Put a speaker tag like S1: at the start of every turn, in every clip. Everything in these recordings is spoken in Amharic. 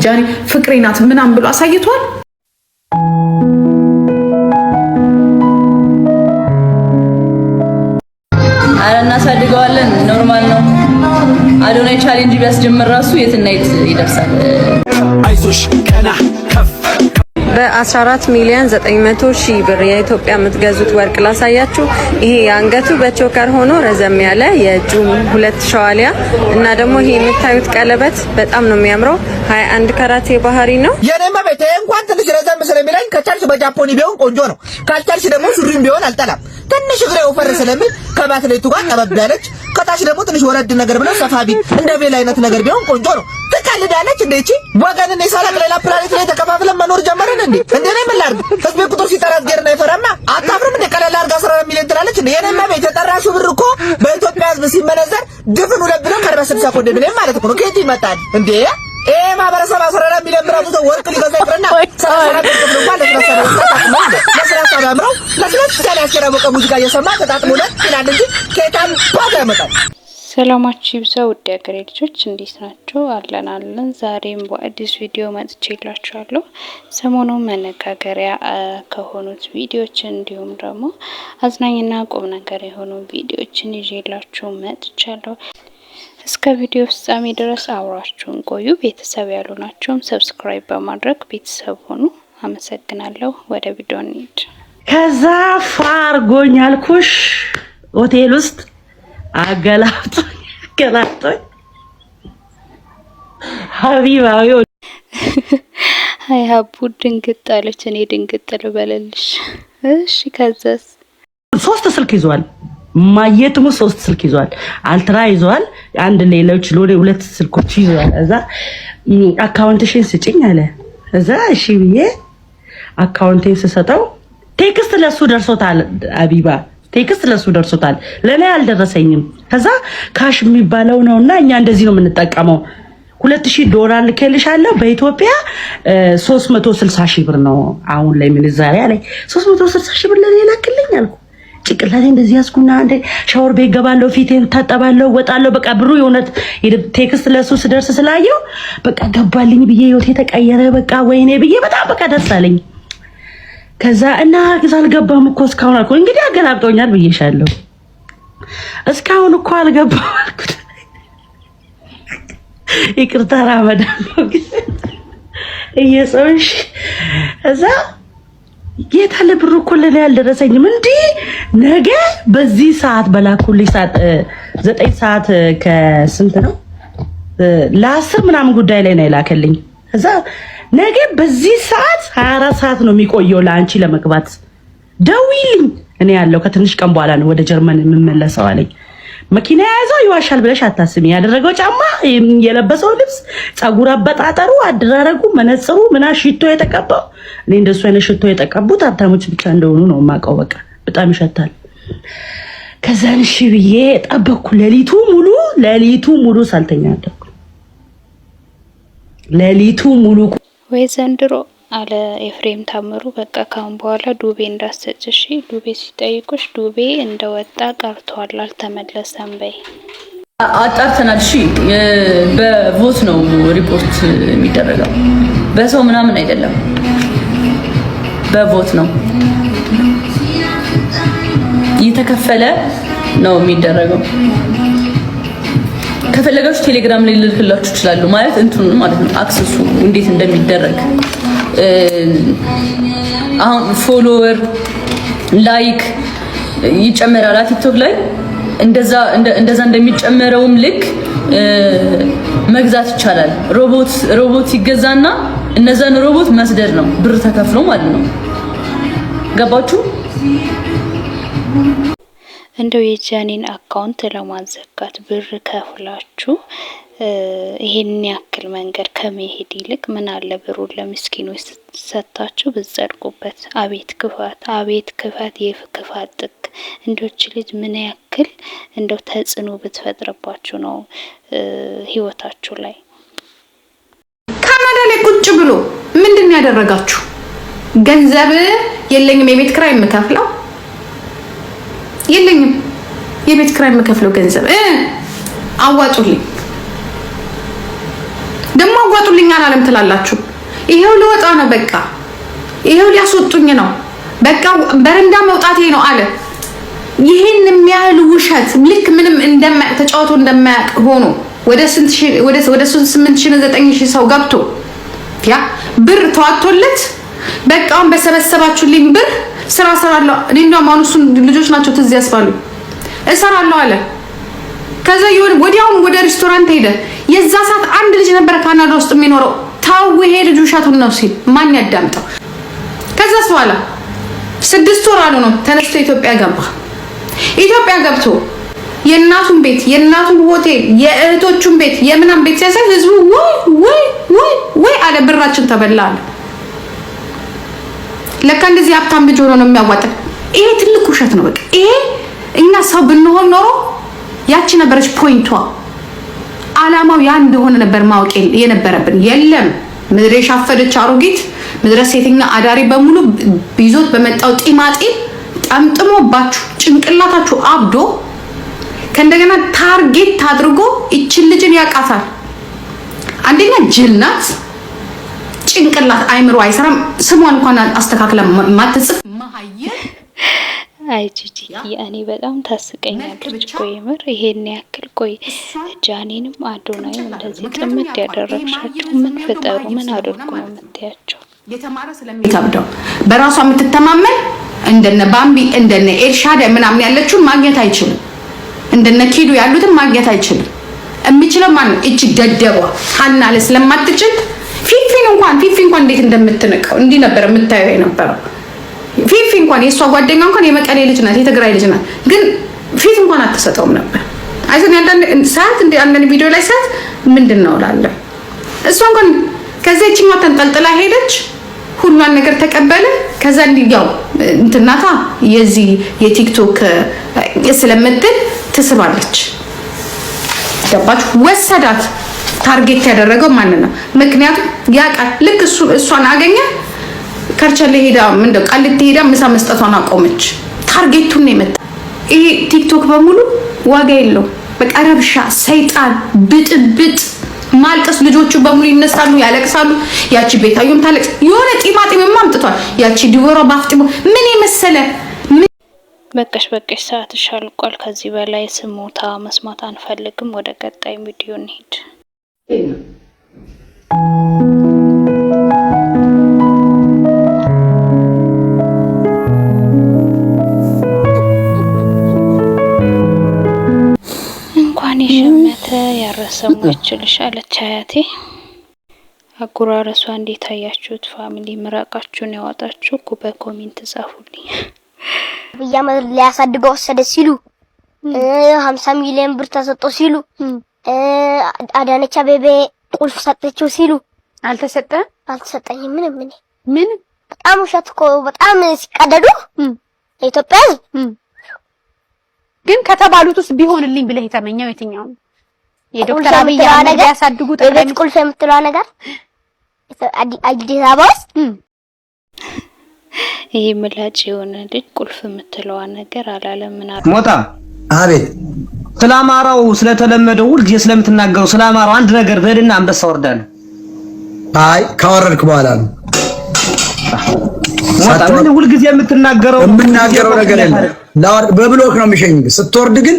S1: ጃኒ ፍቅሬ ናት ምናምን ብሎ አሳይቷል።
S2: አረ እናሳድገዋለን። Normal ነው። አዶናይ challenge ቢያስጀምር ራሱ የትና የት ይደርሳል።
S3: አይዞሽ ቀና ከፍ።
S4: በ14 ሚሊዮን 900 ሺህ ብር የኢትዮጵያ የምትገዙት ወርቅ ላሳያችሁ። ይሄ የአንገቱ በ choker ሆኖ ረዘም ያለ፣ የእጁም ሁለት ሸዋሊያ እና ደግሞ ይሄ የምታዩት ቀለበት በጣም ነው የሚያምረው። 21 ካራት የባህሪ ነው።
S5: የኔማ ቤት እንኳን ትንሽ ረዘም ስለሚለኝ ከቻልሽ በጃፖኒ ቢሆን ቆንጆ ነው። ካልቻልሽ ደግሞ ሱሪም ቢሆን አልጠላም። ትንሽ እግሬ ወፈር ስለሚል ከባትሌቱ ጋር ጠበብ ያለች፣ ከታች ደግሞ ትንሽ ወረድ ነገር ብለው ሰፋ ቢል እንደ ቤል አይነት ነገር ቢሆን ቆንጆ ነው። ትቀልዳለች እንዴ እቺ ወገን። እኔ ሳላቅ ሌላ ፕላኔት ላይ ተከፋፍለን መኖር ጀመርን እንዴ? እንዴ ነው ምን ላድርግ? ህዝቤ ቁጥር ሲጠራ እግዜርን አይፈራማ። አታፍርም እንዴ? ቀለል አድርጋ 14 ሚሊዮን ትላለች እንዴ? የኔማ ቤት የጠራሽው ብር እኮ በኢትዮጵያ ህዝብ ሲመነዘር ድፍን 2 ቢሊዮን ከ40 60 ኮንዶሚኒየም ማለት እኮ ነው። ከየት ይመጣል እንዴ? ይሄ ማህበረሰብ 14 ሚሊዮን ብር አውጥቶ ወርቅ ሊገዛ ይቅርና 34 ብር እንኳን ለስላሳ ለስላሳ ቢያምረው ለስለስ ያለ ያስጨረበቀ ሙዚቃ እየሰማ ተጣጥሞ ለጥ ይላል እንጂ ከየት አባቱ ያመጣል?
S6: ሰላማችሁ ይብዛ ውድ የሀገሬ ልጆች፣ እንዴት ናቸው? አለን አለን። ዛሬም በአዲስ ቪዲዮ መጥቼላችኋለሁ። ሰሞኑን መነጋገሪያ ከሆኑት ቪዲዮዎች እንዲሁም ደግሞ አዝናኝና ቁም ነገር የሆኑ ቪዲዮዎችን ይዤላችሁ መጥቻለሁ። እስከ ቪዲዮ ፍጻሜ ድረስ አብራችሁን ቆዩ። ቤተሰብ ያልሆናችሁም subscribe በማድረግ ቤተሰብ ሆኑ። አመሰግናለሁ። ወደ ቪዲዮ እንሂድ።
S7: ከዛ ፋርጎኝ አልኩሽ ሆቴል ውስጥ አገላብጦኝ አገላብጦኝ ሀቢባዊ።
S6: አይ ሀቡ ድንግጥ አለች። እኔ ድንግጥ ልበልልሽ። እሺ ከዛስ?
S7: ሶስት ስልክ ይዟል። ማየትሙ ሶስት ስልክ ይዟል። Ultra ይዟል። አንድ ሌሎች ሎሌ ሁለት ስልኮች ይዟል። እዛ account ሽን ስጭኝ አለ። እዛ እሺ ብዬ account ኤን ስሰጠው text ለሱ ደርሶታል። አቢባ text ለሱ ደርሶታል፣ ለእኔ አልደረሰኝም። ከዛ cash የሚባለው ነውና እኛ እንደዚህ ነው የምንጠቀመው። 2000 ዶላር ልኬልሻለሁ፣ በኢትዮጵያ 360 ሺህ ብር ነው አሁን ላይ ምንዛሬ አለኝ። 360 ሺህ ብር ለኔ ላክልኝ አልኩ። ጭንቅላቴ እንደዚህ ያዝኩና አንዴ ሻወር ቤት ገባለሁ፣ ፊቴን ታጠባለሁ፣ ወጣለሁ። በቃ ብሩ የእውነት text ለሱ ስደርስ ስላየው በቃ ገባልኝ ብዬ ህይወቴ ተቀየረ። በቃ ወይኔ ብዬ በጣም በቃ ደስ አለኝ። ከዛ እና አልገባም እኮ እስካሁን አልኩ። እንግዲህ አገላብጦኛል ብዬሻለሁ። እስካሁን እኮ አልገባም አልኩት። ይቅርታ ራመዳን ነው እየጾምሽ። እዛ የታለ ብሩ እኮ ለኔ አልደረሰኝም። እንዲህ ነገ በዚህ ሰዓት በላኩልኝ ሰዓት 9 ሰዓት ከስንት ነው ለ10 ምናምን ጉዳይ ላይ ነው የላከልኝ። ከዛ ነገ በዚህ ሰዓት 24 ሰዓት ነው የሚቆየው ለአንቺ ለመግባት፣ ደውዪልኝ። እኔ ያለው ከትንሽ ቀን በኋላ ነው ወደ ጀርመን የምመለሰው አለኝ። መኪና የያዘው ይዋሻል ብለሽ አታስቢ። ያደረገው ጫማ፣ የለበሰው ልብስ፣ ፀጉር አበጣጠሩ፣ አደራረጉ፣ መነጽሩ፣ ምና ሽቶ የተቀባው፣ እኔ እንደሱ አይነት ሽቶ የተቀቡት ሀብታሞች ብቻ እንደሆኑ ነው የማውቀው። በቃ በጣም ይሸታል። ከዛን እሺ ብዬ ጠበቅኩ። ሌሊቱ ሙሉ ሌሊቱ ሙሉ ሳልተኛ አደርኩ። ሌሊቱ ሙሉ።
S6: ወይ ዘንድሮ አለ ኤፍሬም ታምሩ። በቃ ካሁን በኋላ ዱቤ እንዳትሰጭ እሺ። ዱቤ ሲጠይቁሽ ዱቤ እንደወጣ ቀርቷል አልተመለሰም በይ።
S2: አጣርተናል። እሺ በ vote ነው ሪፖርት የሚደረገው፣ በሰው ምናምን አይደለም፣ በ vote ነው እየተከፈለ ነው የሚደረገው። ከፈለጋችሁ ቴሌግራም ላይ ልልክላችሁ እችላለሁ። ማለት እንትኑ ማለት ነው access ኡ እንዴት እንደሚደረግ። አሁን follower like ይጨመራል ቲክቶክ ላይ፣ እንደዛ እንደዛ እንደሚጨመረውም ልክ መግዛት ይቻላል። ሮቦት ሮቦት ይገዛና እነዛን ሮቦት መስደድ ነው ብር ተከፍሎ ማለት ነው። ገባችሁ?
S6: እንደው የጃኒን account ለማዘጋት ብር ከፍላችሁ ይሄን ያክል መንገድ ከመሄድ ይልቅ ምን አለ ብሩን ለምስኪኖች ሰጥታችሁ ብትጸድቁበት። አቤት ክፋት፣ አቤት ክፋት፣ የክፋት ጥግ! እንዶች ልጅ ምን ያክል እንደው ተጽዕኖ ብትፈጥርባችሁ ነው ህይወታችሁ ላይ?
S1: ካናዳ ላይ ቁጭ ብሎ ምንድን ነው ያደረጋችሁ? ገንዘብ የለኝም፣ የቤት ኪራይ የምከፍለው የለኝም፣ የቤት ኪራይ የምከፍለው ገንዘብ አዋጡልኝ፣ ደግሞ አዋጡ። ቁረጡልኝ አላለም ትላላችሁ። ይሄው ልወጣ ነው፣ በቃ ይሄው ሊያስወጡኝ ነው፣ በቃ በረንዳ መውጣቴ ነው አለ። ይህን የሚያህል ውሸት ልክ ምንም እንደማያውቅ ተጫውቶ እንደማያውቅ ሆኖ ወደ 8,000 9,000 ሰው ገብቶ ያ ብር ተዋጥቶለት በቃ አሁን በሰበሰባችሁልኝ ብር ስራ እሰራለሁ። እኔ እንደውም አሁን እሱን ልጆች ናቸው ትዝ ያስባሉ። እሰራለሁ አለ። ከዛ የሆነ ወዲያውኑ ወደ ሬስቶራንት ሄደ። የዛ ሰዓት አንድ ልጅ ነበረ ካናዳ ውስጥ የሚኖረው። ታው ይሄ ልጅ ውሸቱን ነው ሲል ማን ያዳምጠው? ከዛስ በኋላ 6 ወር አሉ ነው ተነስቶ ኢትዮጵያ ገባ። ኢትዮጵያ ገብቶ የእናቱን ቤት፣ የእናቱን ሆቴል፣ የእህቶቹን ቤት፣ የምናም ቤት ሲያሳይ ህዝቡ ወይ ወይ ወይ ወይ አለ። ብራችን ተበላ አለ። ለካ እንደዚህ ሀብታም ልጅ ሆኖ ነው የሚያዋጣ። ይሄ ትልቅ ውሸት ነው። በቃ ይሄ እኛ ሰው ብንሆን ኖሮ ያቺ ነበረች point ዋ። አላማው ያ እንደሆነ ነበር ማወቅ የነበረብን። የለም ምድረ የሻፈደች አሮጊት፣ ምድረ ሴተኛ አዳሪ በሙሉ ይዞት በመጣው ጢማጢም ጠምጥሞባችሁ ጭንቅላታችሁ አብዶ ከእንደገና target አድርጎ ይችን ልጅን ያውቃታል። አንደኛ ጅል ናት፣ ጭንቅላት አይምሮ አይሰራም። ስሟን እንኳን አስተካክለ ማትጽፍ መሀይም።
S6: አይ ጂጂ፣ እኔ በጣም ታስቀኛለች እኮ የምር። ይሄን ያክል ቆይ ጃኒንም አዶናይም እንደዚህ ጥምድ ያደረግሻቸው ምን ፍጠሩ ምን አድርጉ ነው የምትያቸው?
S1: የተማረ ስለሚከብደው በራሷ የምትተማመን እንደነ ባምቢ እንደነ ኤልሻዳይ ምናምን ያለችውን ማግኘት አይችልም። እንደነ ኪዱ ያሉትን ማግኘት አይችልም። የሚችለው ማን ነው? እቺ ደደቧ ሀና ላይ ስለማትችል ፊፊ እንኳን እንዴት እንደምትንቀው እንዲህ ነበር የምታየው የነበረው። ፊፊ እንኳን የእሷ ጓደኛ እንኳን የመቀሌ ልጅ ናት፣ የትግራይ ልጅ ናት። ግን ፊት እንኳን አትሰጠውም ነበር። አይዘን አንዳንድ ሰዓት እንደ አንዳንድ ቪዲዮ ላይ ሰዓት ምንድን ነው እላለሁ። እሷ እንኳን ከዛ ይችኛዋ ተንጠልጥላ ሄደች። ሁሏን ነገር ተቀበለ። ከዛ እንዲህ ያው እንትናታ የዚህ የቲክቶክ ስለምትል ትስባለች። ገባችሁ? ወሰዳት። Target ያደረገው ማንን ነው? ምክንያቱም ያውቃል። ልክ እሷን አገኘ። ከርቸሌ ሄዳ ምንድን ቃሊቲ ሄዳ ምሳ መስጠቷን አቆመች። Target ኡን ነው የመጣ። ይሄ ቲክቶክ በሙሉ ዋጋ የለውም። በቃ ረብሻ፣ ሰይጣን፣ ብጥብጥ፣ ማልቀስ። ልጆቹ በሙሉ ይነሳሉ፣ ያለቅሳሉ። ያቺ ቤታዮም ታለቅስ። የሆነ ጢማጢምማ አምጥቷል። ያቺ ዲቦራ ባፍጢሞ ምን የመሰለ
S6: በቃሽ በቃሽ፣ ሰዓትሽ አልቋል። ከዚህ በላይ ስሞታ መስማት አንፈልግም። ወደ ቀጣይ ቪዲዮ እንሂድ። እንኳን የሸመተ ያረሰ ሞችልሽ አለች አያቴ። አጎራረሷ እንዴት አያችሁት? Family ምራቃችሁን ያወጣችሁ በ comment ጻፉልኝ።
S8: አብይ አህመድ ሊያሳድገው ወሰደ ሲሉ፣ 50 ሚሊዮን ብር ተሰጠው ሲሉ፣ አዳነች አቤቤ ቁልፍ ሰጠችው ሲሉ።
S1: አልተሰጠም።
S8: አልተሰጠኝም። ምንም እኔ
S1: ምን
S8: በጣም ውሸት እኮ በጣም ሲቀደዱ የኢትዮጵያ ሕዝብ።
S1: ግን ከተባሉት ውስጥ ቢሆንልኝ ብለህ የተመኘው የትኛው ነው? የዶክተር
S8: ቁልፍ
S1: አብይ
S8: የምትለዋ
S1: አህመድ
S8: ነገር
S1: ያሳድጉ ጠቅላይ
S8: የቤት ቁልፍ የምትለዋ ነገር አዲስ አበባ ውስጥ።
S6: ይህ ምላጭ የሆነ ልጅ ቁልፍ የምትለዋ ነገር አላለም። ምን
S9: ሞጣ።
S5: አቤት።
S9: ስለ አማራው ስለተለመደው ሁልጊዜ ስለምትናገረው ስለ አማራው አንድ ነገር በልና አንበሳ ወርዳለሁ።
S10: አይ ካወረድክ በኋላ ነው።
S9: ሞጣ ምን ሁልጊዜ የምትናገረው
S10: የምናገረው ነገር የለም። በ block ነው የሚሸኝ። ስትወርድ ግን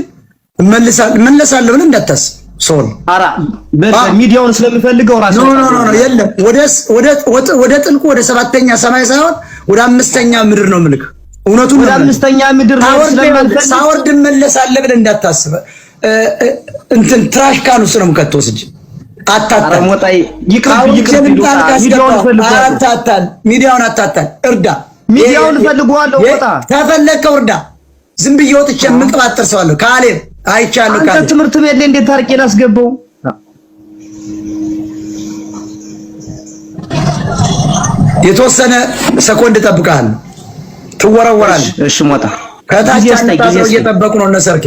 S10: እመለሳለሁ ብለህ እንዳታስብ። ሶል
S9: ኧረ ሚዲያውን ስለምፈልገው ራሱ
S10: No, no, no, የለም። ወደ ጥልቁ ወደ ሰባተኛ ሰማይ ሳይሆን ወደ አምስተኛ ምድር ነው ምልክ። እውነቱን
S9: ወደ አምስተኛ ምድር
S10: ነው። ሳወርድ እመለሳለሁ ብለህ እንዳታስብ። እንትን trash can ውስጥ ነው የምከተው ስጅ አታታል።
S9: ይቅርብ ይቅርብ፣
S10: አታታል፣ ሚዲያውን አታታል። እርዳ፣
S9: ሚዲያውን ፈልገዋለሁ። ሞጣ
S10: ተፈለግከው እርዳ። ዝም ብዬ ወጥቼ የምቀባጥር ሰው አለሁ። ካሌብ አይቻለሁ።
S9: አንተ ትምህርት ቤት ላይ እንዴት ታርቄ ላስገባው?
S10: የተወሰነ ሰኮንድ እጠብቅሃለሁ። ትወረወራለህ።
S9: እሺ ሞጣ።
S10: ከታች እየጠበቁ ነው እነ ሰርኬ።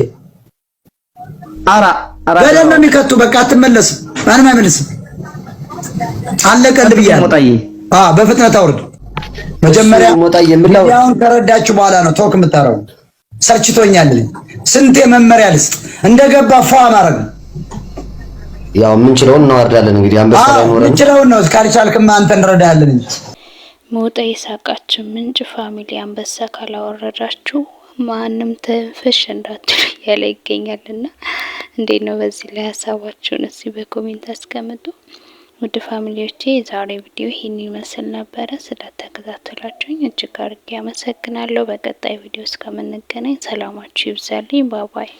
S9: አራ አራ
S10: ገደል ነው የሚከቱ። በቃ አትመለስም። ማንም አይመልስም። አለቀልህ ብያለሁ።
S9: ሞጣዬ።
S10: አዎ በፍጥነት አውርድ። መጀመሪያ ሚዲያውን ከረዳችሁ በኋላ ነው talk የምታረጉት። ሰልችቶኛል። ስንቴ መመሪያ ልስጥ? እንደገባ ፏ ማድረግ ነው።
S11: ያው የምንችለውን እናወርዳለን። እንግዲህ አንበሳ ላይ ኖረን
S10: የምንችለውን ነው። ካልቻልክማ አንተ እንረዳለን እንጂ።
S6: ሞጣ የሳቃችን ምንጭ family፣ አንበሳ ካላወረዳችሁ ማንም ትንፍሽ እንዳትሉ እያለ ይገኛልና እንዴት ነው? በዚህ ላይ ሀሳባችሁን እስቲ በ comment አስቀምጡ። ውድ family ዎቼ፣ የዛሬ ቪዲዮ ይህን ይመስል ነበረ። ስለተከታተላችሁኝ እጅግ አድርጌ አመሰግናለሁ። በቀጣይ ቪዲዮ እስከምንገናኝ ሰላማችሁ ይብዛልኝ። Bye bye።